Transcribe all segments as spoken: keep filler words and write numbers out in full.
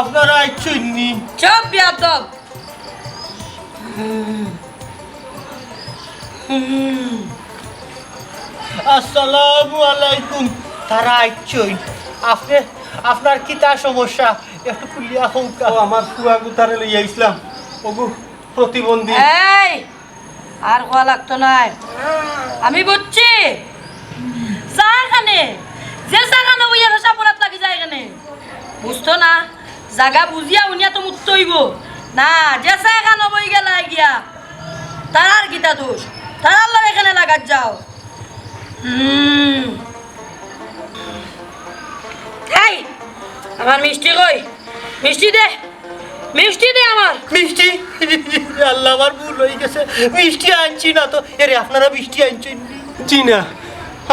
আপনারা আইছইন নি? চুপ, বেয়াদব। আসসালামু আলাইকুম। তারা আইছইন। আপনে, আপনার কিতা সমস্যা? একটু খুলিয়া কউক্কা। ও, আমার ফুয়া গুতারে লইয়া আইছলাম। ওগু প্রতিবন্ধী। এই, আর কওয়া লাগতো নায়। আমি বুঝছি। যা এখানে, যে জাগা না অইয়া পেশাব করাত লাগি যায় এখানে। বুঝতো না, জাগা বুঝিয়া উনিয়া তো মুততে অইবো। না, যে জাগা না অই গেলা গিয়া। তারার কিতা দোষ? তারার লগে এখানে লাগাত যাও। হুম। এই, আমার মিষ্টি কই? মিষ্টি দে, মিষ্টি দে আমার। মিষ্টি? আল্লাহ, আমার ভুল অই গেছে, মিষ্টি আনছি না তো। এরে, আপনারা মিষ্টি আনছইন নি? জি না,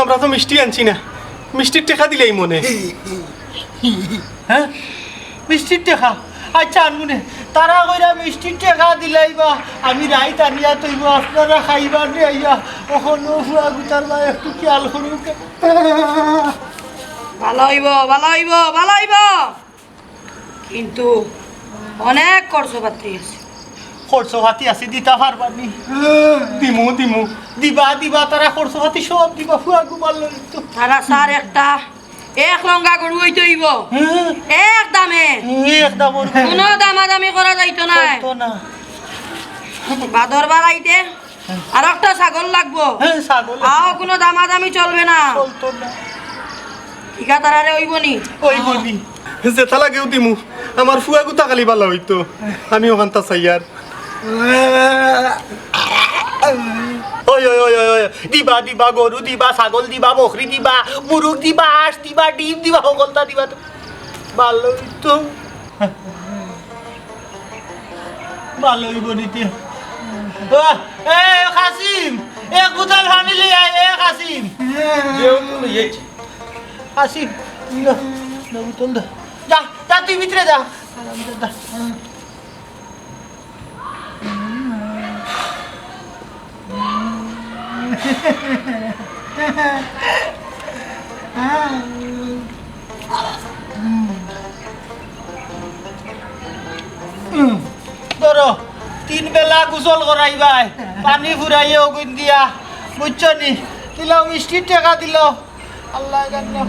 আমরা তো মিষ্টি আনছি না, মিষ্টির টেকা দিলাইমু নে। হ্যাঁ, মিষ্টির টেকা? আচ্ছা, আনমু নে। তাড়া কইরা মিষ্টির টেকা দিলাইবা, আমি রাইত আনিয়া থইমু, আপনারা খাইবা নে আইয়া। অখন ফুয়া গুতার বায় একটু খিয়াল করুক্কা। ভালা অইবো, ভালা অইবো, ভালা অইবো। কিন্তু অনেক খরচপাতি আছে। খরচপাতি আছে, দিতা পারবা নি? দিমু, দিমু। দিবা, দিবা, তারা খরচপাতি সব দিবা, ফুয়া গু ভালা অইতো। তারা স্যার একটা এক লঙ্গা গরু অইতে অইবো। হ্যাঁ। এক দামে। এক দামর গরু। কোনো দামাদামি করা যাইতো নায়। চলতো না। বাদর বাড়াইতে আর একটা ছাগল লাগবো। হ্যাঁ, ছাগল। আও, কোনো দামাদামি চলবে না। চলতো না। ঠিকা তারারে অইবো নি? অইবো নি। যেতা লাগেউ দিমু, আমার ফুয়া গুতা খালি ভালা অইতো। আমি অখানতা চাইয়ার। ওই, ওই, ওই, ওই, ওই, দিবা, দিবা, গরু দিবা, ছাগল দিবা, বকরি দিবা, মুরুগ দিবা, হাঁস দিবা, ডিম দিবা, হকলতা দিবা। ভালা অইতো। ভালা অইবো নিতে। ও, এ, কাসিম, এক বোতল পানি লই আয়, এ, কাসিম। যেহেতু লই আইছি। কাসিম, লো, লো, বোতল দে। যা, যা, তুই ভিতরে যা। ধরো, তিন বেলা গোসল করাইবায়, পানি ফুরাইয়া অগুন দিয়া, বুঝছো নি? দিলাও, মিষ্টির টেকা দিলাও। আল্লাহ জানে।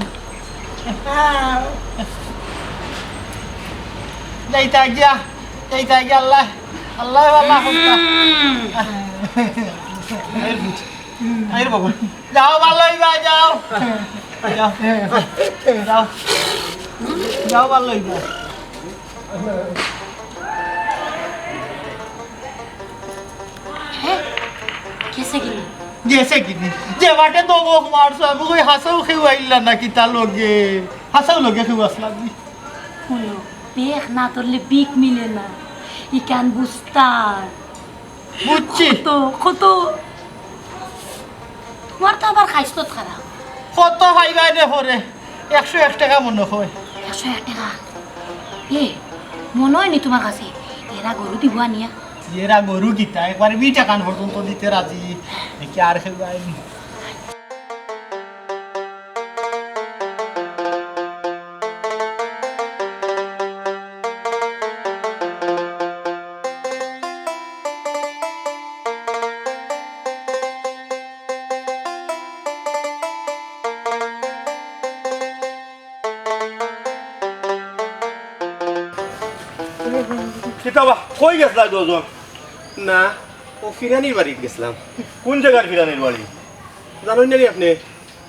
যাইতা গিয়া, যাইতা গিয়া, আল্লাহ, আল্লাহ ভালা করতা। আইর বাবা, যাও, ভালা অইবা, যাও। যাও, যাও, যাও, ভালা অইবা। হে? গেছে কিনি? গেছে কিনি? যে বাটে দবক মারছো, আমি কই হাছাউ কেউ আইলা না কিতা লগে? হাছাউ লগে কেউ আসলা নি? হুনো, বেখ না ধরলে বিক মিলে না। ইখান বুঝতায়। বুঝছি। কত, কত? তুমার তো আবার খাইছলত খারাপ। কত পাইবায় নে পরে? একশো এক টেকা মনো কয়। একশো এক টেকা? এ, মনো অয় নি তুমার কাছে? এরা গরু দিবো আনিয়া। এরা গরু কিতা? একবারে বিশ টেকা পর্যন্ত দিতে রাজি। দেখি আর কেউ আইনি। কিতা বা, কই গেছলা দুইজন? না, ও ফিরানির বাড়িত গেছলাম। কোন জাগার ফিরানির বাড়ি? জানইন না নি আপনে?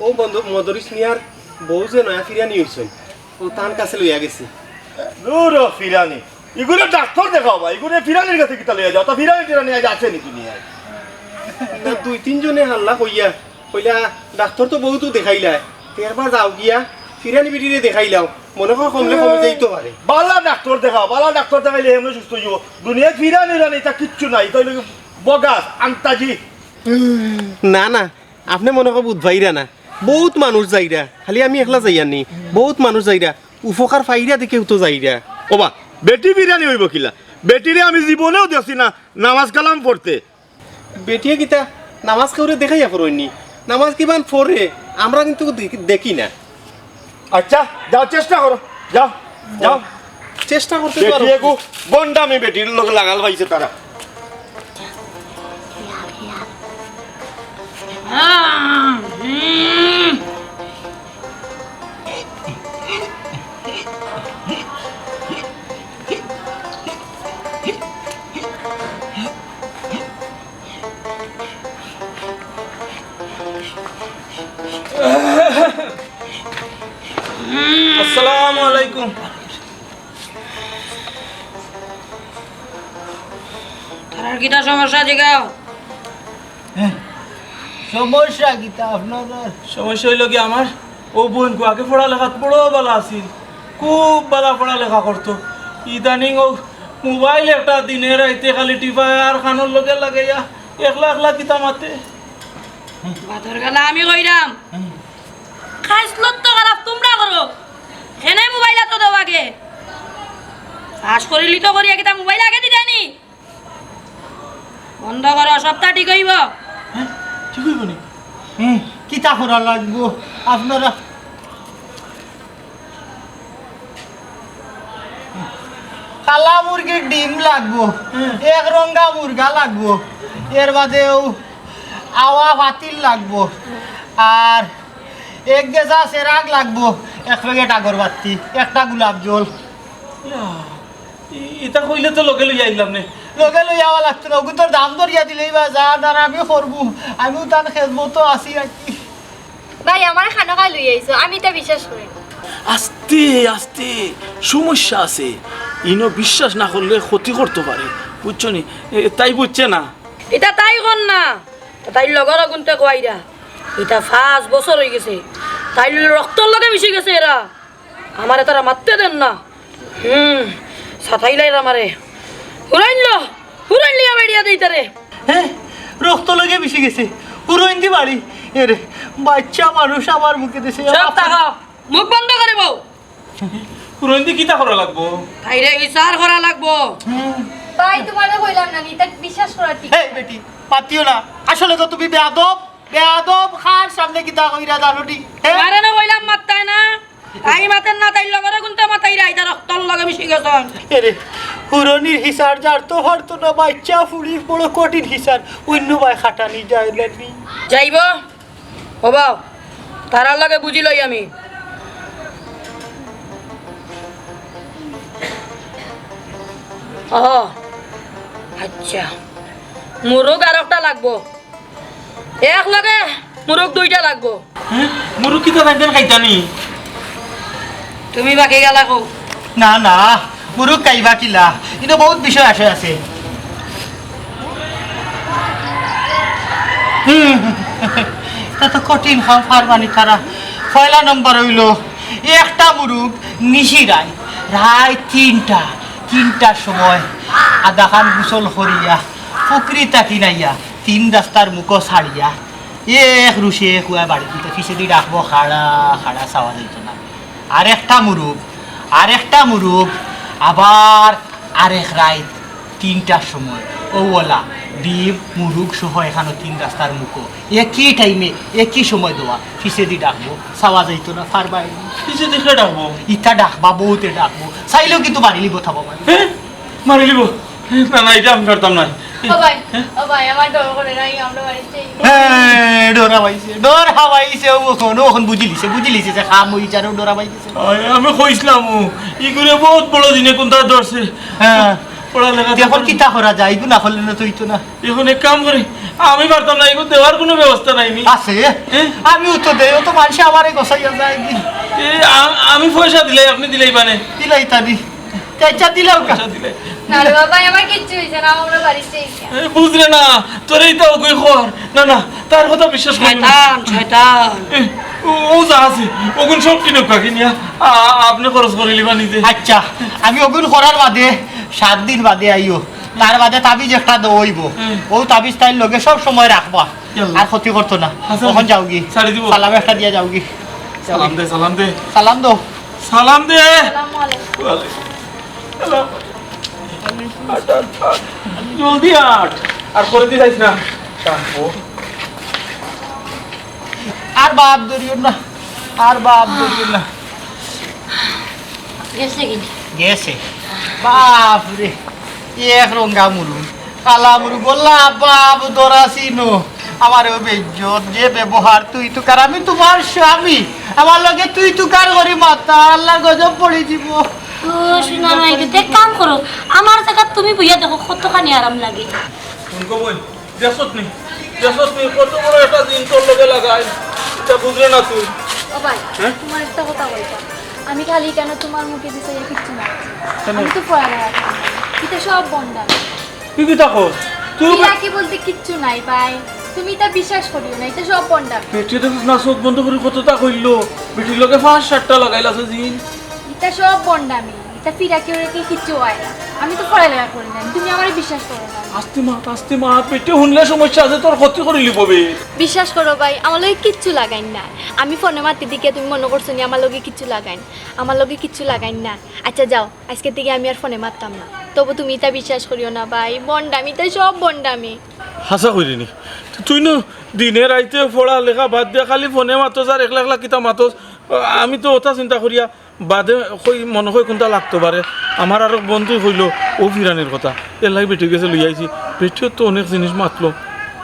ও বন্ধু মদরিছ মিয়ার বউ যে নয়া ফিরানি অইছইন, ও তান কাছে লইয়া গেছি। দুরো ফিরানি। ইগুরে ডাক্তর দেখাও বা, ইগুরে ফিরানির কাছে কিতা লইয়া যাও? তা ফিরানি টিরানি আইজ আছে নি দুনিয়াত? না, দুই তিনজনে হাল্লা কইয়া, কইলা, "ডাক্তর তো বউত দেখাইলায়, তে একবার যাও গিয়া ফিরানি বিটিরে দেখাইলাও, মনো কয় কমলে কমি যাইতো পারে।" বালা ডাক্তর দেখাও, বালা ডাক্তর দেখাইলে এমনে সুস্থ অইবো। দুনিয়াত ফিরানি রানি ইতা কিচ্ছু নাই, ইতা অইলো বগাস, আন্তাজি। না, না, আপনে মনো কয় বুঝ পাইরা না। বউত মানুষ যাইরা, খালি আমি একলা যাইয়ার নি, বউত মানুষ যাইরা, উপকার পাইরা দেখি কেউ তো যাইরা। ওবা, বেটি ফিরানি অইবো কিলা? বেটিরে আমি জীবনেও দেখছি না নামাজ কালাম পড়তে। বেটিয়ে কিতা নামাজ কেউরে দেখাইয়া পড়ইন নি? নামাজ কিমান পড়ে, আমরা কিন্তু দেখি, দেখি না। আচ্ছা, যাও, চেষ্টা করো, যাও, যাও। চেষ্টা করতে পারো। বেটি এগু ভন্ডামি বেটির লগে লাগাল পাইছে তারা। আসসালামু আলাইকুম। তারার কিতা সমস্যা জিগাও? সমস্যা কিতা আপনার? সমস্যা অইলো কি আমার, ও বইন কু আগে পড়ালেখাত বড় ভালা আছিল, খুব ভালা পড়ালেখা করতো। ইদানিং ও মোবাইল একটা দিনে রাইতে খালি টিপায় আর কানর লগে লাগাইয়া একলা একলা কিতা মাতে। বাদর গালা আমি কইরাম, খাইছলত তো খারাপ তুমরা করো, কেনে মোবাইল আতো দেও আগে। পাস করিলি তো করিয়া কিতা মোবাইল আগে দিতায়নি? বন্ধ করো, সবতা ঠিক অইবো। হ্যাঁ, ঠিক অইবো নি? হুম, কিতা করা লাগবো আপনারা? কালা মুরগির ডিম লাগবো, হ্যাঁ। এক রঙ্গা মুরগা লাগবো, এর বাদেও আওয়া পাতিল লাগবো, আর এক গেজা চেরাগ লাগবো, এক প্যাকেট আগরবাতি, একটা গোলাপ জল। ইয়া, ই-, ইতা কইলে তো লগে লইয়া আইলাম নে। লগে লইয়া আওয়া লাগতো না, ওগুতর দাম ধরিয়া দিলেই বা যা, আর আমি করবো, আমিও তান খেদমতো আছি আর কি। ভাই, আমারে খানো খাই লই আইছো, আমি ইতা বিশ্বাস করি না। আস্তে আস্তে সমস্যা আছে, ইনো বিশ্বাস না করলে ক্ষতি করতো পারে, বুঝছো নি? এ, তাই বুঝছে না। ইতা তাই কর না, তাইর লগর আগুনতে কইরা। ইতা পাঁচ বছর অই গেছে, তাইর রক্তর লগে মিশি গেছে এরা। আমারে তারা মাততে দেন না। হুম, সাতাইলাইরা আমারে। হুরাইন লো, হুরাইন লিয়া বেরিয়া দেই তারে। হ্যাঁ, রক্ত লগে মিশি গেছে। হুরইন দি বাড়ি। এরে, বাচ্চা মানুষ আমার মুখে দিছে। চুপ থাকো, মুখ বন্ধ করে বউ। হুরইন দি কিতা করা লাগবো? তাইরে বিচার করা লাগবো। ভাই, তোমারে কইলাম না নি, ইতা বিশ্বাস করা ঠিক। এই বেটি, পাতিও না। আসলে তো তুমি বেয়াদব, বেয়াদব। কার সামনে কিতা কইরা জানো নি? হ্যাঁ? তোমারে না কইলাম মাততায় না। তাই মাতের না, তাইর লগরে কুনটা মাতাইরা, ইতা রক্তর লগে মিশি গেছইন। এরে, হুরনির হিসার যার তো পারতো না, বাচ্চা ফুড়ির বড় কঠিন হিসার, অন্য বায় খাটানি যায় না নি। যাইবো? ও বাও, তারার লগে বুঝি লই আমি। ও, আচ্ছা। মুরগ আর একটা লাগবো। এক লগে মুরগ দুইটা লাগবো। হ্যাঁ? মুরগ কিতা তাইন তাইন খাইতা নি? তুমি বাকি গেলা কও। না, না, মুরগ খাইবা কিলা? ইনো বহুত বিষয় আশয় আছে। হুম, তা তো কঠিন খাও, পারবানি তারা। পয়লা নম্বর অইলো, একটা মুরগ নিশি রাইত, রাইত তিনটা, তিনটার সময় আধা খান গোসল করিয়া পুকুরি থাকি নাইয়া তিন রাস্তার মুখো ছাড়িয়া এক রুশে কুয়া বাড়ি দিতে পিছেদি ডাকবো, খাড়া, খাড়া চাওয়া যাইতো না। আর একটা মুরগ, আর একটা মুরগ আবার আরেক রাইত তিনটার সময় ও ওলা ডিম, মুরগ সহ এখানো তিন রাস্তার মুখো একই টাইমে একই সময় দেওয়া, পিছেদি ডাকবো, চাওয়া যাইতো না, পারবায় নি। পিছেদি কে ডাকবো? ইতা ডাকবা, বউতে ডাকবো, চাইলেও কিন্তু মারিলিবো থাবা মারি। হ্যাঁ? মারিলিবো? না, না, ইটা আমি পারতাম না। ও ভাই, হ্যাঁ? ও ভাই, আমার ডর করে নাই, আমরা বাড়িতে। হ্যাঁ, ডর হাবাইছে, ডর হাবাইছে, ও অখন, ও অখন বুঝিলিছে, বুঝিলিছে যে কাম অই যার, ও ডর হাবাই গেছে। ওই, আমি কইছিলাম, ও, ই করে বহুত বড় দিনে কোনটা ধরছে। হ্যাঁ। পড়ালেখা তো অখন করে। কিতা করা যায়? ইগু না করলে না তো অইতো না। অখন এক কাম করি, আমি পারতাম না, ইগু দেওয়ার কুনু ব্যবস্থা নাই নি? আছে। হ্যাঁ? আমিও তো দেই, ও তো মানষে আমারে গছাইয়া যায় কি। এ, আ-, আমি পয়সা দিলাই, আপনে দিলাইবা নে। দিলাইতাম নি। আচ্ছা, দিলাও কা? পয়সা দিলাই। না রে বাবা, আমার কিচ্ছু অইছে না, আমরা বাড়িতে যাই। এ, বুঝরে না, তোরে ইতা অগুয়ে কর। না, না, তার কথা বিশ্বাস করিও না। শয়তান, শয়তান। এ, ও, ও যা আছে, অগুন সব কিনউক্কা কিনিয়া, আ-, আ-, আপনে খরচ করিলিবা নিজে। আচ্ছা, আমি অগুন করার বাদে সাত দিন বাদে আইও, তার বাদে তাবিজ একটা দেওয়া অইবো। হুম। ও তাবিজ তাইর লগে সব সময় রাখবা, ইয়াল্লা। আর ক্ষতি করতো না। আচ্ছা। অখন যাওগি। ছাড়ি দিবো। সালাম একটা দিয়া যাওগি। সালাম দে, সালাম দে। সালাম দো। সালাম দে। আসসালামু আলাইকুম। ওয়ালাইকুম সালাম। আট, আট, আট। জলদি আট। আর করে দি যাইস না। আর বাদ ধরিও না। আর বাদ ধরিও না। গেছে কি? গেছে। বাপ রে, এক রঙা মুরুগ, কালা মুরুগ, বললা বাপ ধরা চিনো। আমারেও বেইজ্জত, যে ব্যবহার, তুই তুকার, আমি তুমার স্বামী, আমার লগে তুই তুকার করি মাতা, আল্লার গজব পড়ি যিবো। ও, সোনা মাই, এক কাম করো, আমার জাগাত তুমি বইয়া দেখো কতখানি আরাম লাগে। হুনকো বইন, দেখছত নি? দেখছত নি? কত বড় একটা জিন তোর লগে লাগাই। ইতা বুঝরে না তুই। ও ভাই, হ্যাঁ? তুমার একটা কথা কইতাম। আমি খালি কেনে তুমার মুখে দিছে ইয়া কিচ্ছু না। কেনে? আমি তো পড়ালেখা করি নাই। ইতা সব ভন্ডামি। তুই কিতা কস? তুই তুই বে- বাকি বলতে কিচ্ছু নাই ভাই। তুমি ইতা বিশ্বাস করিও না, ইতা সব ভন্ডামি। বেটি দেখছ না, চোখ বন্ধ করি কততা কইলো। বেটির লগে পাঁচ সাতটা লাগাইল আছে জিন। ইতা সব ভন্ডামি। ইতা ফিরাকি উরাকি কিচ্ছু অয় না। আমি তো পড়ালেখা করি নাই, তুমি আমারে বিশ্বাস করো না। আস্তে মাত, আস্তে মাত, বেটি হুনলে সমস্যা আছে, তোর ক্ষতি করিলিবো বে। বিশ্বাস করো ভাই, আমার লগে কিচ্ছু লাগাইন না। আমি ফোনে মাতি দিকে তুমি মনো করছো নি আমার লগে কিচ্ছু লাগাইন? আমার লগে কিচ্ছু লাগাইন না। আচ্ছা যাও, আইজকে থাকি আমি আর ফোনে মাততাম না। তবু তুমি ইতা বিশ্বাস করিও না ভাই, ভন্ডামি, ইতা সব ভন্ডামি। হাছা কইরে নি? তুই নু দিনে রাইতে পড়ালেখা বাদ দিয়া খালি ফোনে মাতস আর একলা একলা কিতা মাতস। আমি তো অতা চিন্তা করিয়া বাদে কই মনো কয় কুনটা লাগতো পারে। আমার আরক বন্ধুয়ে কইলো অউ ফিরানির কথা, এরলাগি বেটির গেছে লইয়া আইছি। বেটিও তো অনেক জিনিস মাতলো,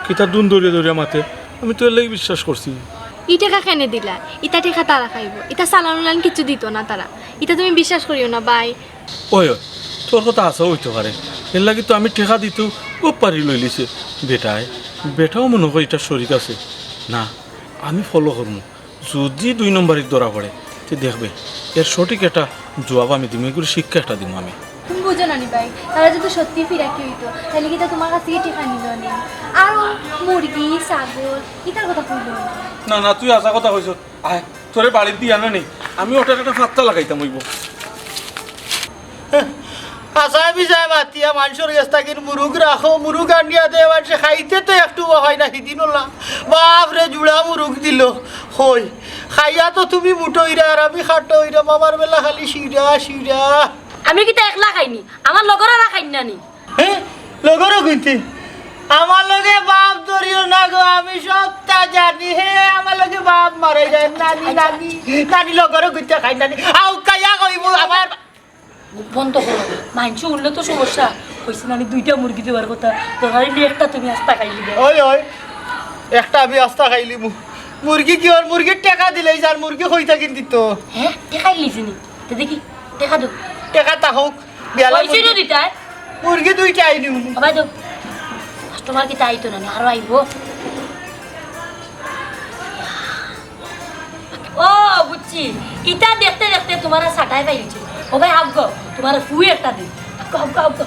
কিতা দুন ধরিয়া ধরিয়া মাতে, আমি তো এরলাগি বিশ্বাস করছি। ই টেকা কেনে দিলা? ইতা টেকা তারা খাইবো, ইতা চালান উলান কিচ্ছু দিতো না তারা, ইতা তুমি বিশ্বাস করিও না ভাই। ওই, ওই, তোর কথা হাছা অইতো পারে, এরলাগি তো আমি টেকা দিতেও খুব পারি লইলিছে বেটায়। বেটাও মনো কয় ইতার শরিক আছে। না, আমি ফলো করমু। যুদি দুই নম্বরিত ধরা পড়ে, তে দেখবে, এর সঠিক একটা জুয়াব আমি দিমু, এগুরে শিক্ষা একটা দিমু আমি। তুমি বুঝো না নি ভাই, তারা যুদি সত্যি ফিরাকি অইতো, তাইলে কিতা তুমার কাছ থাকি টেকা নিলো নি? আর অউ মুরগি, ছাগল, ইতার কথা কইলো না। না, না, তুই হাছা কথা কইছস। আয়, তোরে বাড়িত দিয়া না নি, আমি অটার একটা ফাত্তা লাগাইতাম অইবো। হাছা মিছা মাতিয়া মানষর গেছ থাকি মুরুগ রাখো, মুরুগ আনিয়া দে, মানষে খাইতে তো একটুও পায় না, হিদিন অলা। বাপ রে, জুড়া মুরুগ দিলো। কই, খাইয়া তো তুমি মুটা অইরা, আর আমি কাটা অইরাম, আমার বেলা খালি শিরা, শিরা। আমি কিতা একলা খাইনি, আমার লগর আরা খাইন না নি? হে? লগরও কইতে? আমার লগে বাপ ধরিও না গো, আমি সবটা জানি। হে, আমার লগে বাপ মারা যায়, নানি, নানি, নানি লগরও কইতে খাই নানি। আউ কাইয়া কইবো আমার মুখ বন্ধ করো, মানষে হুনলে তো সমস্যা। কইছি না নি দুইটা মুরগি দেওয়ার কথা, তো খালি একটা তুমি আস্তা খাইলিবায়। ওই, ওই, একটা আমি আস্তা খাইলিমু। মুরগি কিওর? মুরগির টেকা দিলেই যার, মুরগি কই থাকি দিতো? হ্যাঁ, টেকা দিলিছে নি? তে দেখি, টেকা দেও। টেকা তা হোক, বিয়ালা কইছি মুরগি, নু দিতায়। মুরগি দুইটা আইনি উনি। ও ভাই দেও। কাস্টমার কিতা আইতো না নি, আরো আইবো। ও, বুঝছি। ইতা দেখতে দেখতে তুমারে সাটাই পাইলিছি। ও ভাই, হাগগো, তুমারে ফুই একটা দিই। হাগগো, হাগগো, হাগগো।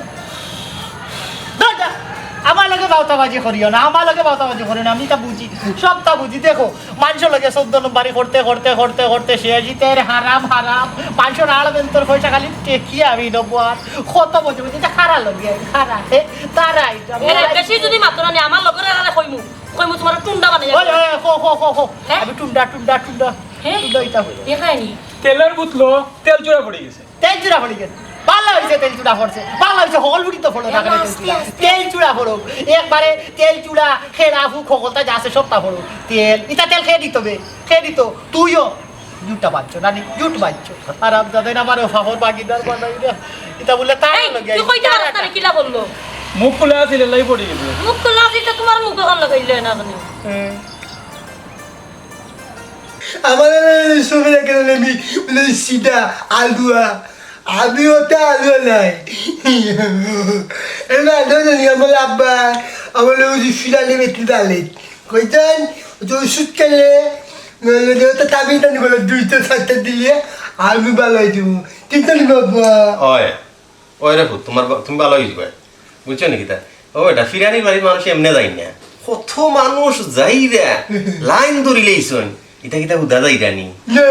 ধর, ধর। আমার লগে বাউতাবাজি করিও না, আমার লগে বাউতাবাজি করিও না, আমি ইতা বুঝি, সবটা বুঝি। দেখো, মানষর লগে চৌদ্দ নম্বরি করতে, করতে, করতে, করতে শেষ, ইতার হারাম, হারাম, মানষর আড় বেন্তর পয়সা খালি টেকিয়া আমি নবো আর। কত বুঝি, বুঝি, ইতা খারা লগে, খারা, হে, তারা ইতা। এরা বেশি যুদি মাতো না নি, আমার লগর এরারে কইমু, কইমু তুমারে টুন্ডা বানাই ওই, ওই, কো, কো, কো, কো। হ্যাঁ? আমি টুন্ডা, টুন্ডা, টুন্ডা। হ্যাঁ? টুন্ডা ইতা কইরা। দেখায়নি। তেলর বুতলো, তেল চুরা পড়ি গেছে। তেল চুরা পড়ি গেছে। ভালা অইছে তেল চুরা পড়ছে। ভালা অইছে, হকল ফুটি তো পড়ো না, তেল আস্তে চুরা। আস্তে। তেল চুরা পড়ো। একবারে তেল চুরা, খেড়া, ফুক, হকলতা যা আছে সবটা পড়ো। তেল, ইতা তেল খেয়ে দিত বে। খেয়ে দিত। তুইও জুটটা বাঁধছো, নানি, জুট বাঁধছো। আর আম দাদা না আমারে ফাফর বাগিদার বানাই না। ইতা বলে তার এই, লগে তুই আই। কইতে পারস না রে, কিলা বললো? মুখ খুলা আছিল, এলাই পড়ি গেছে। মুখ খুলা আছিল তো তুমার মুখ অখন লাগাইলে না জানি। হ্যাঁ। আমার ছবি দেখে আমি বলে সিধা আলুয়া, আমি ওটা আলুয়া নাই। এ না, না, না, আমার আব্বা, আমার ওই যে ফিরানি বেটি দালে। কইতেন, ওই যে ওষুধ খেলে, নইলে ওটা তাবিজ আনি বলে, দুইটা চারটা দিলে আমি ভালো হয়ে যাবো। তিনটা নিবো আব্বা। ওই, ওই রে পুত, তুমার বা-, তুমি ভালো হয়ে যাবে। বুঝছো নি কিতা? ও বেটা, ফিরানির বাড়ির মানুষ এমনে যাইন না। কত মানুষ যাইরা, লাইন ধরিলাইছইন। ইতা কিতা হুদা যাইরা নি? না।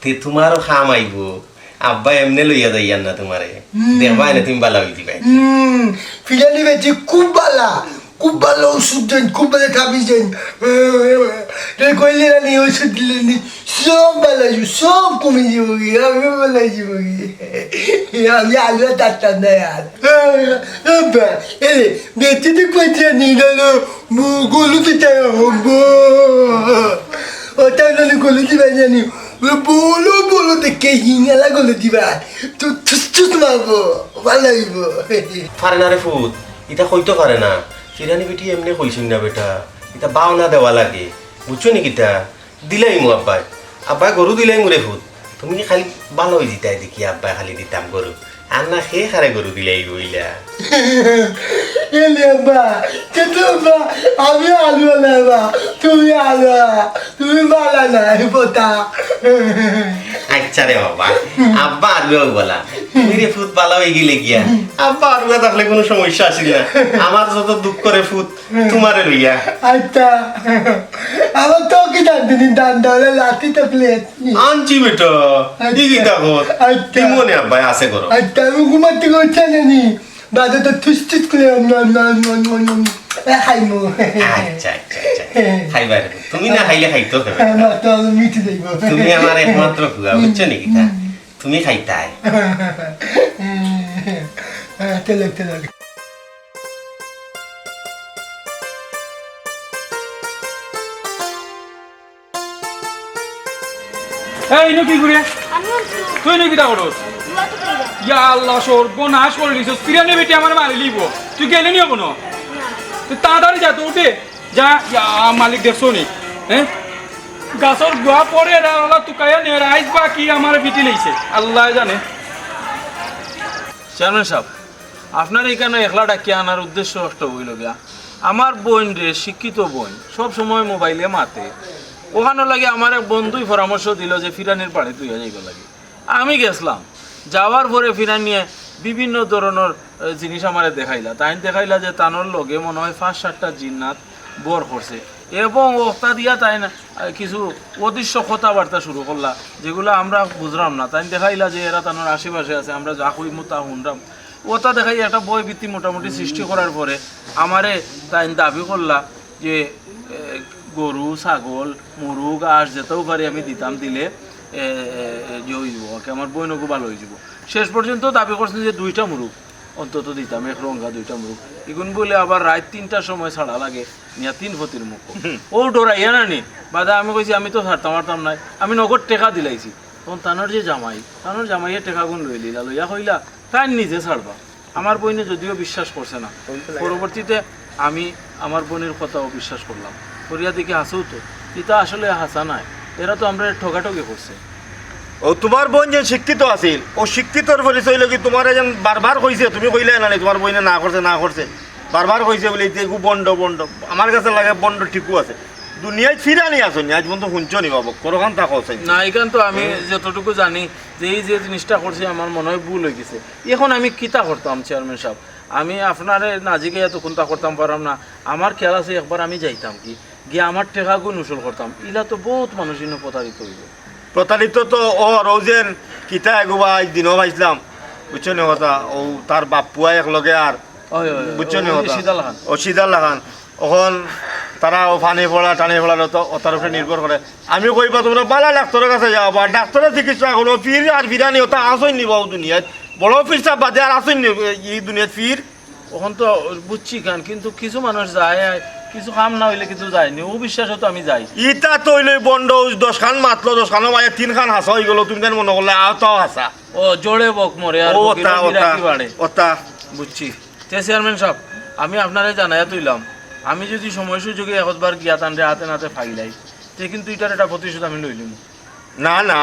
তে তুমারও কাম আইবো। আব্বা এমনে লইয়া যাইয়ার না তুমারে। হুম। দেখবায় না তুমি বালা অই দিবায়। হুম, ফিরানি বেটি খুব বালা, খুব বালা ওষুধ দেন, খুব বালা তাবিজ দেন। তে কইলে না নি ওষুধ দিলে নি, সব বালা অইবো, সব কমে যাবো গি, আমি বালা অই যাবো গি। আমি আলু ডাক্তার না আর। আব্বা, এরে, বেটি তো কইতে নি, না, না, মু-, গলু দিতে হবে। ওটা না, না, গলু দিবে জানি। বলো, বলো, কে হিঙ্গালা গলে দিবা? তো থুস থুস মারবো, ভালা অইবো। পারে না রে ফুত, ইতা কইতো পারে না। ফিরানি বেটি এমনে কইছইন না বেটা, ইতা বাওনা দেওয়া লাগে, বুঝছো নি কিতা? দিলাইমু আব্বায়, আব্বায় গরু দিলাইমু রে ফুত। তুমি কি খালি ভালা অই যিতায় দেখি আব্বায় খালি দিতাম গরু, আর না কে কারে গরু দিলাইবো ইলা। এলে আব্বা, কিন্তু আব্বা, আমি আলু আলা আব্বা, তুমি আলু আলা, তুমি বালা না, এই পোতা। আচ্ছা রে বাবা, আব্বা আরুয়াও বালা। তুমি রে ফুত বালা অই গেলে গিয়া। আব্বা আরুয়া থাকলে কুনু সমস্যা আছিল না। আমার যত দুঃখ রে ফুত, তুমারে লইয়া। আচ্ছা, আমার তো কি জানতে দিন, দান দলে লাঠি তো প্লেট। আনছি বেটা, আচ্ছা। ই কিতা কর? আচ্ছা। দিমু নে আব্বায় আছে করো। আচ্ছা, আমি ঘুমাতে করছে না নি। বাদে তো থুস থুস করে নম, নম, নম, নম, নম, নম। এ, খাইমু। আচ্ছা, আচ্ছা, আচ্ছা। খাইবা রে। তুমি না খাইলে খাইতো হবে। হ্যাঁ, মা, তো আমি মিঠে যাইবো। তুমি আমার একমাত্র ফুয়া, বুঝছো নি কিতা? তুমি খাইতায়। হ্যাঁ, চলো, চলো। এই, ইনো কি করে? আমি আনছি। তুই ইনো কিতা করস? ইয়া আল্লাহ, সর্বনাশ করে দিছস। ফিরানি বেটি আমারে মারিলিবো। তুই গেলি নি এখনো? না। তুই তাড়াতাড়ি যা, তো উঠে। যা, ইয়া মালিক দেখছো নি? হ্যাঁ? গাছর গুয়া পড়ে এরা ওলা তুকাইয়া নে, রাইস বাকি আমারে পিটি লইছে। আল্লায় জানে। চেয়ারম্যান সাব, আপনারে ইখানো একলা ডাকিয়া আনার উদ্দেশ্য একটা অইলো গিয়া, আমার বইনরে, শিক্ষিত বইন, সব সময় মোবাইলে মাতে। অখানোর লাগি আমার এক বন্ধুই পরামর্শ দিলো যে ফিরানির বাড়িত থইয়া যাইবার লাগি। আমি গেছলাম, যাওয়ার পরে ফিরানিয়ে বিভিন্ন ধরনর, এ, জিনিস আমারে দেখাইলা। তাইন দেখাইলা যে তানর লগে মনে হয় পাঁচ সাতটা জিন্নাত বর করছে এবং অতা দিয়া তাইন, এ, কিছু অদৃশ্য কথাবার্তা শুরু করলা, যেগুলা আমরা বুঝরাম না। তাইন দেখাইলা যে এরা তানর আশেপাশে আছে, আমরা যা কইমু তা হুনরাম। অতা দেখাই একটা ভয় ভীতি মোটামুটি সৃষ্টি করার পরে আমারে তাইন দাবি করলা যে, এ, গরু, ছাগল, মুরুগ, আস যেতাউ পারি আমি দিতাম, দিলে, এ, এ, এ, ইয়ে অইযিবো, আর কি, আমার বইনগু ভালা অইযিবো। শেষ পর্যন্ত দাবি করছইন যে দুইটা মুরুগ অন্তত দিতাম, এক রঙা দুইটা মুরুগ। ইগুন বুলে আবার রাইত তিনটার সময় ছাড়া লাগে, নিয়া তিন ফতির মুখ। হুম। অউ ডরাইয়া না নি, বাদে আমি কইছি, "আমি তো ছাড়তাম পারতাম নায়, আমি নগদ টেকা দিলাইছি।" তখন তানর যে জামাই, তানর জামাইয়ে টেকাগুন লইলিলা, লইয়া কইলা, তাইন নিজে ছাড়বা। আমার বইনে যদিও বিশ্বাস করছে না, পরবর্তীতে আমি আমার বইনর কথাও বিশ্বাস করলাম, করিয়া দেখি হাছাউ তো, ইতা আসলে হাছা নায়, এরা তো আমরারে ঠগাঠগি করছে। ও, তুমার বইন যে শিক্ষিত আছিল, অউ শিক্ষিতর পরিচয় অইলো গি তুমারে যেন বারবার কইছে, তুমি কইলায় না নি, তুমার বইনে না করছে, না করছে, বারবার কইছে বুলে, "ইতা এগু ভন্ড, ভন্ড।" আমার গেছে লাগে ভন্ড ঠিকউ আছে। দুনিয়াত ফিরানি আছইন নি, আইজ পর্যন্ত হুনছো নি বাবা, করোখান থাকো আছইন। না, ইখান তো আমি যতটুকু জানি যে এই যে জিনিসটা করছি আমার মনে হয় ভুল অই গেছে। এখন আমি কিতা করতাম চেয়ারম্যান সাব? আমি আপনারে না জিগাইয়া তো কুন্তা করতাম পাররাম না। আমার খেয়াল আছে একবার আমি যাইতাম কি, গিয়া আমার টেকাগুন উসুল করতাম। ইলা তো বউত মানুষ ইনো প্রতারিত অইবো। প্রতারিত তো অর, অউ যেন কিতা এগু বা আইজ দিনও পাইছলাম, বুঝছো নি কথা? অউ তার বাপ্পুয়া এক লগে আর, অয়, অয়, অয়, বুঝছো নি অউ কথা? সিদাল খান। অউ সিদাল খান। অখন তারা অউ পানি পড়া, টানি পড়া অতা, অতার উপরে নির্ভর করে। আমি কইবা তুমরা বালা ডাক্তরর কাছে যাও, বা ডাক্তরে চিকিৎসা করো, পীর আর ফিরানি অতা আছইন নি বা অউ দুনিয়াত? বড় পীর সাব বাদে আর আছইন নি ই দুনিয়াত পীর? অখন তো বুঝছি খান, কিন্তু কিছু মানুষ যায়, কিছু কাম না অইলে কিন্তু যায় নি, অউ বিশ্বাসে তো আমি যাই। ইতা তো অইলো ভন্ড, দশ খান মাতলো, দশ খানর মাঝে তিন খান হাছা অই গেলো, তুমি তাইন মনে করলে অতাও হাছা। ও, জোরে বক মরে আর অতা, অতা। বুঝছি। তে চেয়ারম্যান সাব, আমি আপনারে জানাইয়া থইলাম, আমি যুদি সময় সুযোগে একবার গিয়া তানরে হাতে নাতে পাইলাই, তে কিন্তু ইটার একটা প্রতিশোধ আমি লইলিমু। না, না,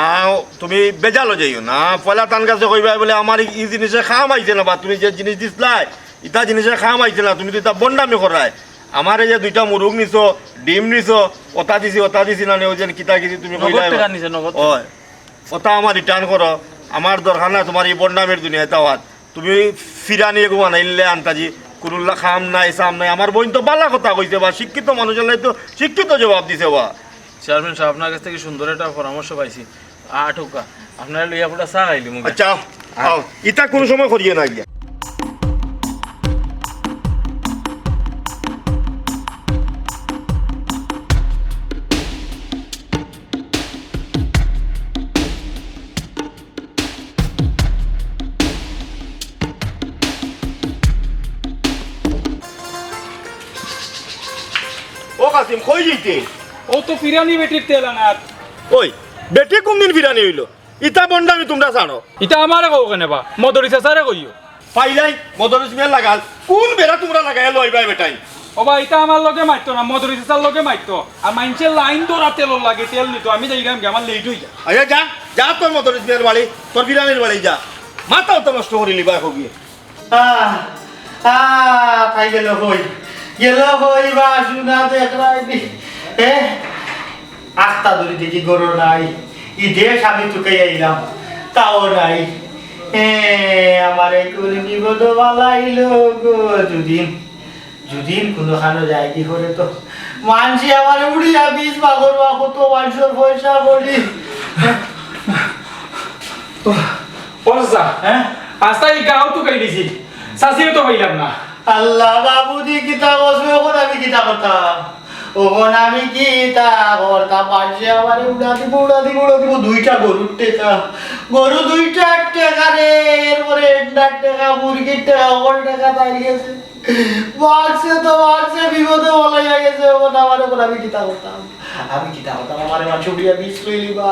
তুমি বেজালো যাইও না। পয়লা তান কাছে কইবায় বুলে, "আমার ই, ই জিনিসে কাম আইছে না, বা তুমি যে জিনিস দিছলায়, ইতা জিনিসে কাম আইছে না, তুমি তো ইতা ভন্ডামি কররায়। আমারে যে দুইটা মুরুগ নিছো, ডিম নিছো, অতা দিছি, অতা দিছি না নি, অউ যেন কিতা কিতি তুমি নগদ কইলায়।" টেকা নিছে, নগদ। অয়, অতা আমার return করো, আমার দরকার না তুমার ই ভন্ডামির দুনিয়াত আওয়াত। তুমি ফিরানি এগু বানাইলে আন্তাজি, কুনুল্লা কাম নাই, সাম নাই। আমার বইন তো বালা কথা কইছে বা, শিক্ষিত মানুষ অইলে তো শিক্ষিত জবাব দিছে বা। চেয়ারম্যান সাব, আপনার কাছ থাকি সুন্দর একটা পরামর্শ পাইছি। আটুকা, আপনারে লইয়া পুরা চা খাইলিমু গিয়া। আচ্ছা, আও। ইতা কুনু সময় করিও না গিয়া। ও কাসিম, কই যাইতে? অউ তো ফিরানি বেটির তেল আনাত। ওই, বেটি কুনদিন ফিরানি অইলো? ইতা বন্ডামি তুমরা ছাড়ো। ইতা আমারে কও কেনে বা? মদরি চাচারে কইও। পাইলাই, মদরিছ মিয়ার লাগাল। কুন বেড়া তুমরা লাগাইয়া লইবায় বেটাইন? ও বা, ইতা আমার লগে মাততো না, মদরি চাচার লগে মাততো। আর মাইনষে লাইন ধরা তেলর লাগি, তেল নিতো, আমি যাইরাম গি, আমার লেট অই যায়। আরে যা, যা তোর মদরিছ মিয়ার বাড়ি, তোর ফিরানির বাড়ি যা। মাথা অত নষ্ট করিলিবায়। আহ, আহ, তাই গেল কই? গেল কই বা সোনা দেখরায়নি? এ? আস্তা ধরি দেখি গরু নাই। ই দেশ আমি তুকাই আইলাম, তাও নাই। এ, আমারে কুন বিপদ বালাইলো গো দুদিন। দুদিন কুনু খানো যায়গি করে তো। মানষে আমারে উড়িয়া বিষ বাগর বা কত মানষর পয়সা করি। ও চাচা, হ্যাঁ? আস্তা ই গাঁও তুকাই দিছি, চাচিরে তো পাইলাম না। আল্লাহ বাবুজি, কিতা কইছো, অখন আমি কিতা করতাম? অখন আমি কিতা করতাম? মানষে আমারে উড়া দিব, উড়া দিব, উড়া দিব। দুইটা গরুর টেকা, গরু দুইটার টেকা রে, এরপরে এন্ডার টেকা, মুরগির টেকা, অকল টেকা তাই গেছে। মানষে তো মানষে বিপদে বলাইয়া গেছে, অখন আমার, অখন আমি কিতা করতাম? আমি কিতা করতাম? আমারে মানষে উড়িয়া বিষ লইলিবা।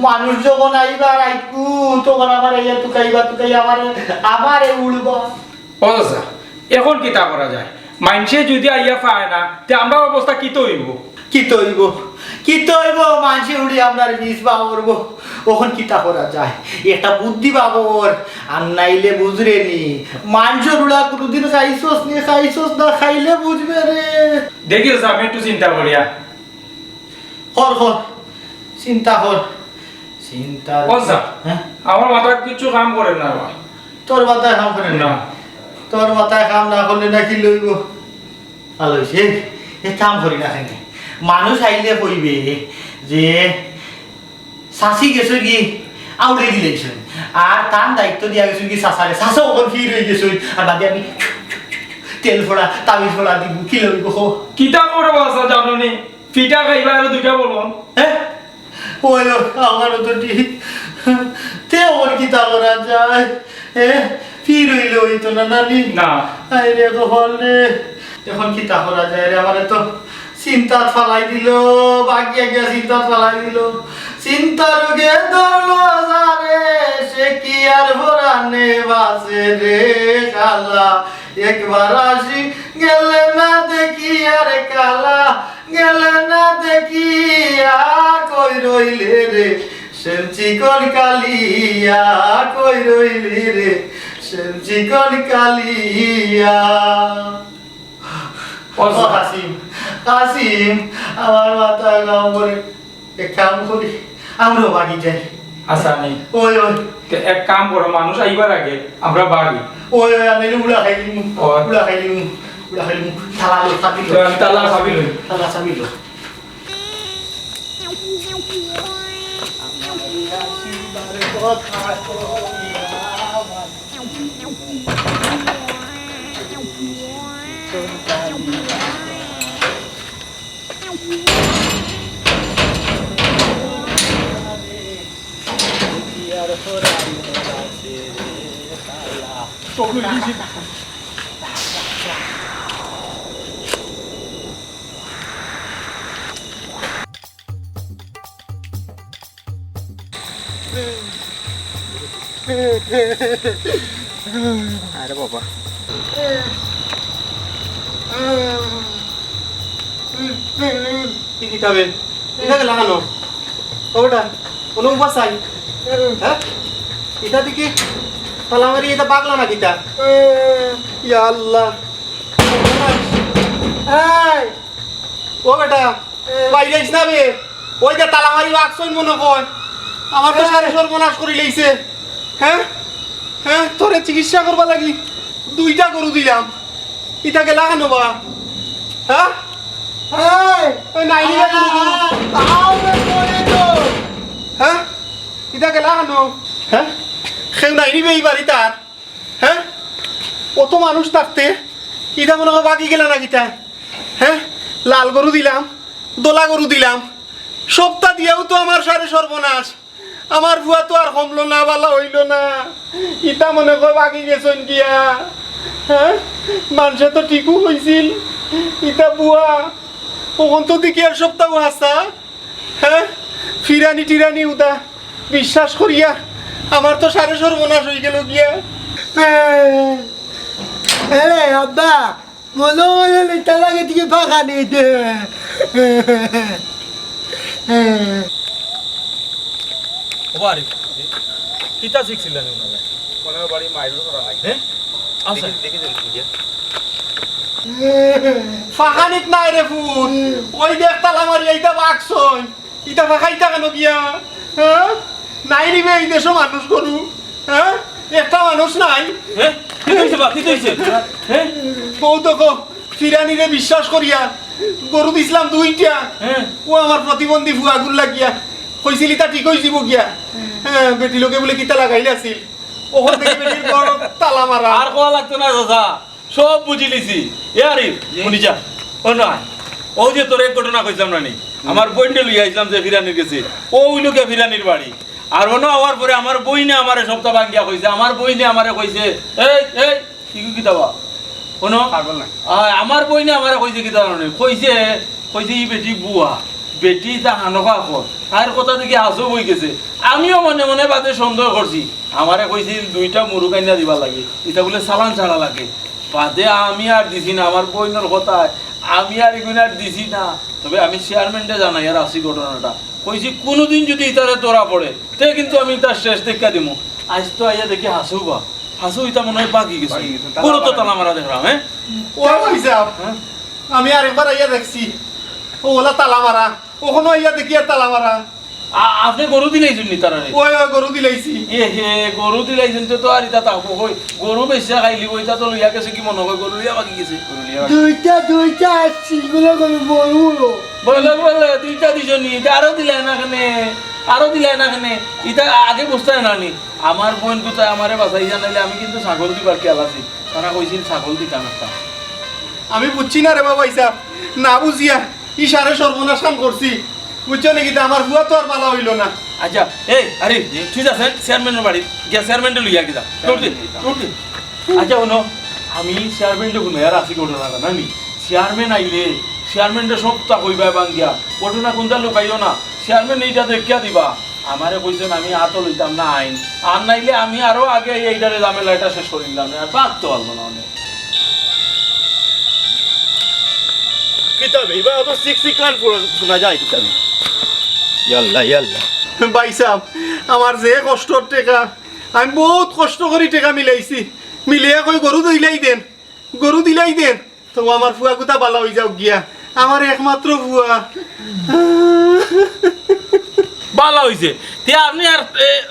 মানুষ যখন আইবা রাইতকু, তখন আমারে ইয়া তুকাইবা, তুকাই আমারে, আমারে উড়বা। ও চাচা, অখন কিতা করা যায়? মানষে যুদি আইয়া পায় না, তে আমরার অবস্থা কিতা অইবো? কিতা অইবো? কিতা অইবো? মানষে উড়ি আমরার বিষ বাগরবো। অখন কিতা করা যায়? একটা বুদ্ধি বাগর, আর নাইলে বুঝরে নি। মানষর উড়া কুনুদিন খাইছস নি, খাইছস না, খাইলে বুঝবে রে। দেখি চাচা, আমি একটু চিন্তা করিয়া। কর, কর। চিন্তা কর। চিন্তা ও চাচা, হ্যাঁ? আমার মাথাত কিচ্ছু কাম করে না বা। তোর মাথায় কাম করে না? না। তোর মাথায় কাম না করলে না কিলা অইবো? ভালা অইছে। এ কাম করি না কেনে? মানুষ আইলে কইবে যে চাচি গেছইন গি, আউড়ে দিলাইছইন। আর তান দায়িত্ব দিয়া গেছইন গি চাচারে। চাচা অখন ফির অই গেছইন। আর বাদে আমি তেল ফোড়া, তাবিজ ফোড়া দিমু, কিলা অইবো কও? কিতা করবা চাচা জানো নি? ফিটা খাইবা আরো দুইটা বলন। হ্যাঁ? ওই, ওই, আমারও তো ঠিক। তে অখন কিতা করা যায়? এ, ফির অইলে অইতো না, নানি? না। আরে রে, কপাল রে। অখন কিতা করা যায় রে? আমারে তো চিন্তাত ফালাই দিলো, বাগিয়া গিয়া চিন্তাত ফালাই দিলো। চিন্তা রোগে ধরলো যারে, সে কি আর পরানে বাঁচে রে কালা। একবার আসি গেলে না দেখি আর কালা, গেলে না দেখিয়া কই রইলে রে, সেন চিকন কালিয়া, কই রইলি রে, সেন চিকন কালিয়া। ও ও কাসিম, কাসিম, আমার মাথা কাম করে। এক কাম করি, আমরাও বাগি যাই। আচ্ছা, নি। ওই, ওই। তে এক কাম করো, মানুষ আইবার আগে আমরা বাগি। ওই, ওই, আমি উড়া খাইলিমু। ওই। উড়া খাইলিমু। উড়া খাইলিমু। তালা লো, চাবি লো। তো আমি তালা চাবি লই। তালা চাবি লো। আরে বাবা। কি কিতাবে? ইটা গেলা কেনে? ও বেটা, কোনো উপাস নাই? হ্যাঁ? ইটা দেখি তালা মারি, ইটা পাগলা না কিতা? ইয়া আল্লাহ। এই, ও বেটা, বাইরে আইস না বে। ওই যে তালা মারি রাখছইন মনে কয়। আমার তো সারে সর্বনাশ করি লইছে। হ্যাঁ? হ্যাঁ? তোরে চিকিৎসা করবার লাগি দুইটা গরু দিলাম। ইটা গেলা কেনে বা? হ্যাঁ? এই! ওই নাই নিবা কোনো গরু। আহ, তাও রে, করে তো। হ্যাঁ? ইটা গেলা কেনে? হ্যাঁ? কেউ নাই নিবে ই বাড়িত আর? হ্যাঁ? অত মানুষ থাকতে ইটা মনে কয় বাকি গেলা না কিতা? হ্যাঁ? লাল গরু দিলাম, দলা গরু দিলাম, সবটা দিয়াও তো আমার সারে সর্বনাশ। আমার ফুয়া তো আর কমলো না, বালা অইলো না। ইটা মনে কয় বাকি গেছইন গিয়া। হ্যাঁ? মানষে তো ঠিকউ কইছিল, ইটা ভুয়া। অখন তো দেখি আর সবটাউ হাছা। হ্যাঁ? ফিরানি টিরানি উদা। বিশ্বাস করিয়া আমার তো সারে সর্বনাশ অইগেলো গিয়া। আরে আব্বা, মনো মনো নিতা লাগে দিকে ফাঁকা নেই দে। ওবা আরিফ, কিতা শিখছিলা নি ওনারা? ওনার বাড়ি মাইল ধরা নাই। হ্যাঁ? আচ্ছা। দেখি, দেখি দেন কি যে। ফাঁকানিত নাই রে ফুত, ওই দেখ তালা মারি এইটা বাক্সই। ইতা ফাঁকাইতা কেন গিয়া? হ্যাঁ? নাই নিবে এই দেশো মানুষ গরু? হ্যাঁ? একটা মানুষ নাই। হ্যাঁ? কি কইছে বা? কি কইছে? হ্যাঁ? বউ তো গো, ফিরানিরে বিশ্বাস করিয়া গরু দিছিলাম দুইটা। হ্যাঁ। ও আমার প্রতিবন্ধী ফুয়াগুর লাগিয়া কইছিল ইতা ঠিক অইযিবো গিয়া। হ্যাঁ, বেটি লোকে বুলে কিতা লাগাইল আছিল। ওখান থেকে বেটির ঘর তালা মারা। আর কওয়া লাগতো না চাচা, সব বুঝিলিছি। এ আরিফ, হুনি যা। ও না, ও যে তোর এক ঘটনা কইছিলাম না নি, আমার বইনরে লইয়া আইছিলাম যে ফিরানির গেছে, ও অইলো গিয়া ফিরানির বাড়ি। আর অনো আওয়ার পরে আমার বইনে আমারে সবটা ভাঙ্গিয়া কইছে, আমার বইনে আমারে কইছে, এই, এই, ইগু কিতা বা? অনো? পাগল না। আয়, আমার বইনে আমারে কইছে কিতা জানো নি? কইছে, কইছে ই বেটি বুয়া, বেটি ইতা হানকা কর। তার কথা দেখি হাছাউ অইগেছে। আমিও মনে মনে বাদে সন্দেহ করছি। আমারে কইছিল দুইটা মুরুগ আনিয়া দিবার লাগি। ইতা বুলে চালান ছাড়া লাগে। বাদে আমি আর দিছি না, আমার বইনর কথায় আমি আর ইগুন আর দিছি না। তবে আমি চেয়ারম্যানরে জানাইয়ার আছি ঘটনাটা। কইছি কুনুদিন যুদি ইতারে ধরা পড়ে, তে কিন্তু আমি ইতার শেষ দেখিয়া দিমু। আইজ তো আইয়া দেখি হাছাউ বা। হাছাউ ইতা মনে অয় ভাগি গেছে। ভাগি গেছে, তালা মারা। গরু তো তালা মারা দেখরাম, হ্যাঁ? ও ভাইসাব, আমি আরেকবার আইয়া দেখছি, ও ওলা তালা মারা, ওখানো আইয়া দেখি আর তালা মারা। আ-, আপনে গরু দিলাইছইন নি তারারে? ওই, ওই, গরু দিলাইছি। এ হে, গরু দিলাইছইন তো, তো আর ইতা থাকবো কই? গরু বেচিয়া খাইলিবো, ইতা তো লইয়া গেছে কি মনো কয়, গরু লইয়া ভাগি গেছে। দুইটা, দুইটা, আর সিলগুলো গরু, বড় বড়। বলে, বলে, দুইটা দিছো নি, ইতা আরো দিলায় না কেনে? আরো দিলায় না কেনে? ইতা আগে বুঝতায় না নি? আমার বইন কুতায় আমারে বাচাইয়া, নাইলে আমি কিন্তু ছাগল দিবার খেয়াল আছিল। তারা কইছিল ছাগল দিতাম একটা। আমি বুঝছি না রে বা ভাইসাব, না বুঝিয়া ই সারে সর্বনাশখান করছি। বুঝছো নি কিতা, আমার ফুয়া তো আর ভালা অইলো না। আচ্ছা, এই, আরে, তুই যা চেয়ার-, চেয়ারম্যানর বাড়ি, গিয়া চেয়ারম্যানরে লইয়া গিয়া যা। উঠ দে, উঠ দে। আচ্ছা, হুনো, আমি চেয়ারম্যানরে হুনাইয়ার আছি ঘটনাটা, না নি? চেয়ারম্যান আইলে, চেয়ারম্যানরে সবটা কইবায় ভাঙ্গিয়া। ঘটনা কুনটা লুকাইও না। চেয়ারম্যানে ইটা দেখিয়া দিবা। আমারে কইছইন আমি আতো লইতাম না আইন। আর নাইলে আমি আরো আগে এই, এইটারে ঝামেলা এটা শেষ করিলাম না। আর ভাগতো পারবো না অনে। কিতাবে, ইবা অত সিক সিক লান পুরা শোনা যায় কিতাবে। ইয়াল্লা, ইয়াল্লা। ভাইসাব, আমার যে কষ্টর টেকা, আমি বউত কষ্ট করি টেকা মিলাইছি। মিলাইয়া কই গরু দিলাই দেন, গরু দিলাই দেন। তো আমার ফুয়া কুতা ভালা অইযাউক গিয়া, আমার একমাত্র ফুয়া। ভালা অইছে। তে আপনে আর, এ,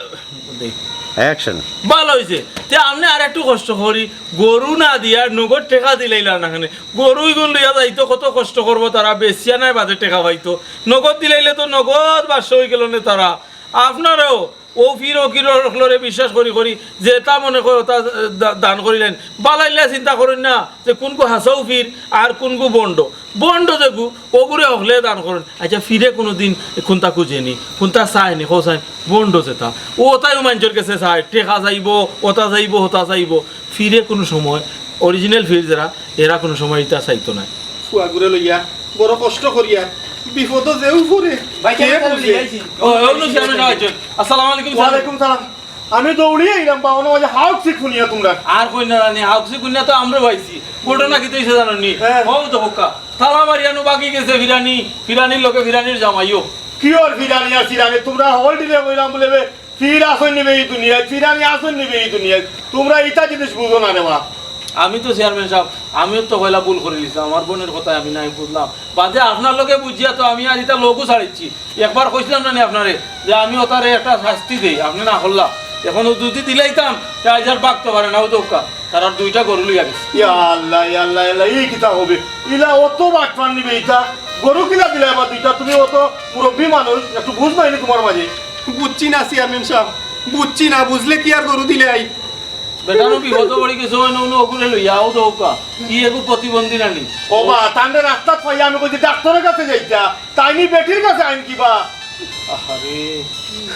দেখ। Action। ভালা অইছে। তে আপনে আর একটু কষ্ট করি, গরু না দিয়া নগদ টেকা দিলাইলা না কেনে? গরু ইগুন লইয়া যাইতো কত কষ্ট করবো তারা, বেচিয়া নাই বাদে টেকা পাইতো। নগদ দিলাইলে তো নগদ বাদশা অইগেলো নে তারা। আপনারেও অউ ফির ফকির অকলরে বিশ্বাস করি করি যেতা মনে কয় অতা দা-, দান করিলাইন। বালাইলে চিন্তা করইন না যে কুনগু হাছাউ ফির আর কুনগু ভন্ড। ভন্ড যেগু, অগুরে হকলে দান করইন। আচ্ছা, ফিরে কুনুদিন কুন্তা খুজে নি, কুন্তা চায় নি, কও চাইন, ভন্ড যেতা। অউ অতায়ও মানষর গেছে চায়, টেকা চাইবো, অতা চাইবো, হতা চাইবো। ফিরে কুনু সময়, original ফির যেরা, এরা কুনু সময় ইতা চাইতো নায়। ফুয়াগুরে লইয়া বড় কষ্ট করিয়া বিপদো যেউ পড়ে, ভাই, কে কেমন বুঝে? লিখাইছি? ও, ও, নুসি, আমি না আইছো। আসসালামু আলাইকুম, স্যার। ওয়ালাইকুম সালাম। আমি দৌড়িয়া আইলাম বা, অনো মাঝে হাউক চিক হুনিয়া তুমরা। আর কইন না জানি, হাউক চিক হুনিয়া তো আমরাও আইছি। ঘটনা কিতা অইছে জানো নি? হ্যাঁ। অউ তো হক্কা। তালা মারিয়া নু ভাগি গেছে ফিরানি, ফিরানির লগে ফিরানির জামাইও। কিওর ফিরানি আর ফিরানি? তুমরা হকল দিনে কইলাম বুলে বে, ফির আছইন নি বে ই দুনিয়াত, ফিরানি আছইন নি বে ই দুনিয়াত। তুমরা ইতা জিনিস বুঝো না রে বা। আমি তো চেয়ারম্যান সাব, আমিও তো পয়লা ভুল করিলিছলাম, আমার বইনর কথায় আমি নাই বুঝলাম। বাদে আপনার লগে বুঝিয়া তো আমি আর ইতা লগউ ছাড়িছি। একবার কইছলাম না নি আপনারে যে আমি অতারে একটা শাস্তি দেই, আপনে না করলা। অখন অউ যুদি দিলাইতাম, তে আইজ আর ভাগতো পারে না, অউ দৌকা। তারার দুইটা গরু লইয়া গেছে। ইয়া আল্লাহ, ইয়া আল্লাহ, ইয়া আল্লাহ, ই কিতা হবে? ইলা অত বাটপার নি বে ইতা? গরু কিলা দিলা এবার দুইটা? তুমি অত মুরব্বি মানুষ, একটু বুঝ নাই নি তুমার মাঝে? বুঝছি না চেয়ারম্যান সাব, বুঝছি না, বুঝলে কি আর গরু দিলাই? বেটানো বিপদো পড়ি গেছে, অউ নু অগুরে লইয়া, অউ দৌকা। ই এগু প্রতিবন্ধী নানি। ও বা, তানরে রাস্তাত পাইয়া আমি কইছি ডাক্তরর কাছে যাইতা, তাইন ই বেটির কাছে আইন কিবা? আহারে,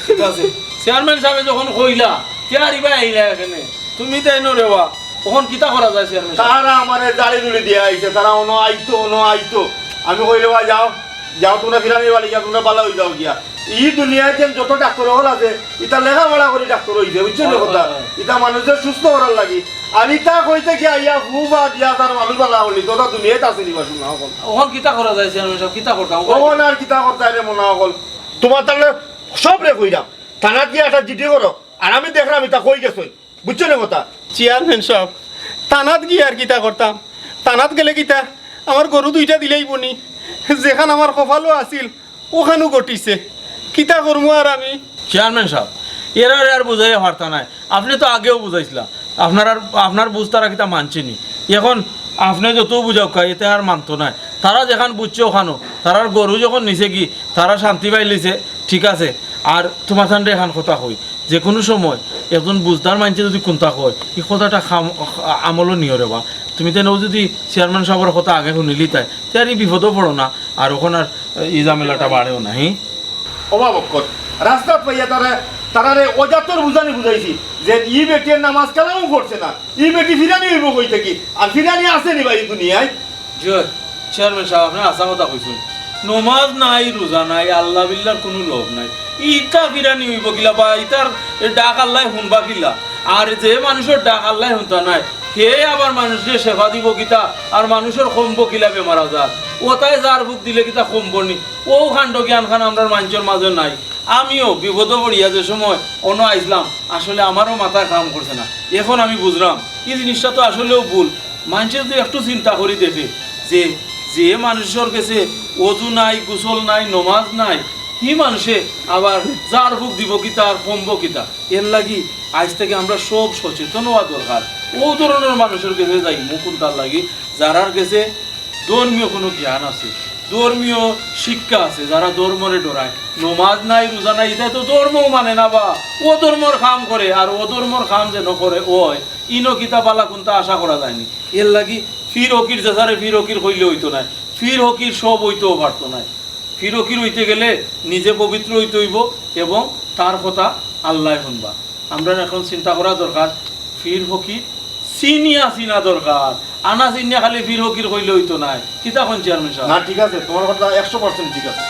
ঠিক আছে। চেয়ারম্যান সাবে যখন কইলা, তে আর ইবা আইলা কেনে? তুমি তাইন রে বা, অখন কিতা করা যায় চেয়ারম্যান সাব? তারা আমারে জালি জুলি দিয়া আইছে, তারা অনো আইতো, অনো আইতো। আমি কইলে, "বা যাও, যাও, তুমরা ফিরানির বাড়ি গিয়া তুমরা ভালা অই যাও গিয়া। ই দুনিয়াত যেন যত ডাক্তর অকল আছে, ইতা লেখাপড়া করি ডাক্তর অইছে, বুঝছো নি কথা? ইতা মানুষরে সুস্থ করার লাগি। আর ইতা কইতে গিয়া আইয়া ফু বা দিয়া তার মানুষ ভালা অইলি, তো তা দুনিয়াত আছে নি বা, শুনা অকল। অখন কিতা করা যায়, চেয়ারম্যান সাব, কিতা করতাম? অখন আর কিতা করতায় রে, মনা অকল। তুমার তাইলে সবরে কইরাম, থানাত গিয়া একটা জিডি করো, আর আমি দেখরাম ইতা কই গেছইন। বুঝছো নি কথা? চেয়ারম্যান সাব, থানাত গিয়া আর কিতা করতাম? থানাত গেলে কিতা আমার গরু দুইটা দিলাইবো নি? যেখান আমার কপালো আছিল, অখানউ ঘটিছে। কিতা করমু আর আমি? চেয়ারম্যান সাব, এরারে আর বুঝাইয়া পারতা নায়। আপনে তো আগেও বুঝাইছলা, আপনার আর, আপনার বুঝ তারা কিতা মানছে নি? অখন আপনে যতউ বুঝাউক্কা, এতে আর মানতো নায়। তারা যেখান বুঝছে অখানউ, তারার গরু যখন নিছে গি, তারা শান্তি পাইলিছে, ঠিক আছে। আর তুমার তানরে এখান কথা কই, যেকুনু সময় একজন বুঝদার মানষে যুদি কুন্তা কয়, ই কথাটা খাম-, আমলো নিও রেবা। তুমি তেন অউ যুদি চেয়ারম্যান সাবর কথা আগে হুনিলিতায়, তে আর ই বিপদো পড়ো না, আর অখন আর ই ঝামেলাটা বাড়েও না, হি? ওবা বক্কর, রাস্তাত পাইয়া তারা, তারারে অজাতর বুঝানি বুঝাইছি যে ই বেটিয়ে নামাজ কালামও পড়ছে না, ই বেটি ফিরানি অইবো কই থাকি? আর ফিরানি আছে নি বা ই দুনিয়াত? জি, চেয়ারম্যান সাব, আপনে হাছা কথা কইছইন। নমাজ নাই, রুজা নাই, আল্লা বিল্লার কুনু লোভ নাই। ইতা ফিরানি অইবো কিলা বা ইতার ডাক আল্লায় হুনবা কিলা? আর যে মানুষর ডাক আল্লায় হুনতা নায়, হে আবার মানুষরে সেবা দিবো কিতা, আর মানুষর কমবো কিলা বেমার আজার? অতায় ঝাড়ফুক দিলে কিতা কমবো নি? অউ কাণ্ড জ্ঞানখান আমরার মানষর মাজে নাই। আমিও বিপদো পড়িয়া যে সময় অনো আইছলাম, আসলে আমারও মাথায় কাম করছে না। অখন আমি বুঝরাম, ই জিনিসটা তো আসলেও ভুল। মানষে যুদি একটু চিন্তা করি দেখে যে, যে মানুষর গেছে অজু নাই, গোসল নাই, নমাজ নাই, হি মানষে আবার ঝাড়ফুক দিবো কিতা আর কমবো কিতা? এরলাগি আইজ থাকি আমরা সব সচেতন অওয়া দরকার। অউ ধরনর মানুষর গেছে যাইমু কুন্তার লাগি, যারার গেছে ধর্মীয় কুনু জ্ঞান আছে, ধর্মীয় শিক্ষা আছে, যারা ধর্মরে ডরায়। নমাজ নাই, রুজা নাই, ইতায় তো ধর্মও মানে না বা, অধর্মর কাম করে, আর অধর্মর কাম যেন করে অয়, ইনো কিতা বালা কুন্তা আশা করা যায়নি। এরলাগি ফির ফকির যেসারে ফির ফকির কইলে অইতো নায়, ফির ফকির সব অইতেও পারতো নায়। ফির ফকির অইতে গেলে নিজে পবিত্র অইতে অইবো এবং তার কথা আল্লায় হুনবা। আমরার অখন চিন্তা করা দরকার, ফির ফকির চিনিয়া চিনা দরকার। আনা চিনিয়া খালি ফির ফকির কইলে অইতো নায়। কিতা কইন চেয়ারম্যান সাব? না, ঠিক আছে, তুমার কথা একশো percent ঠিক আছে।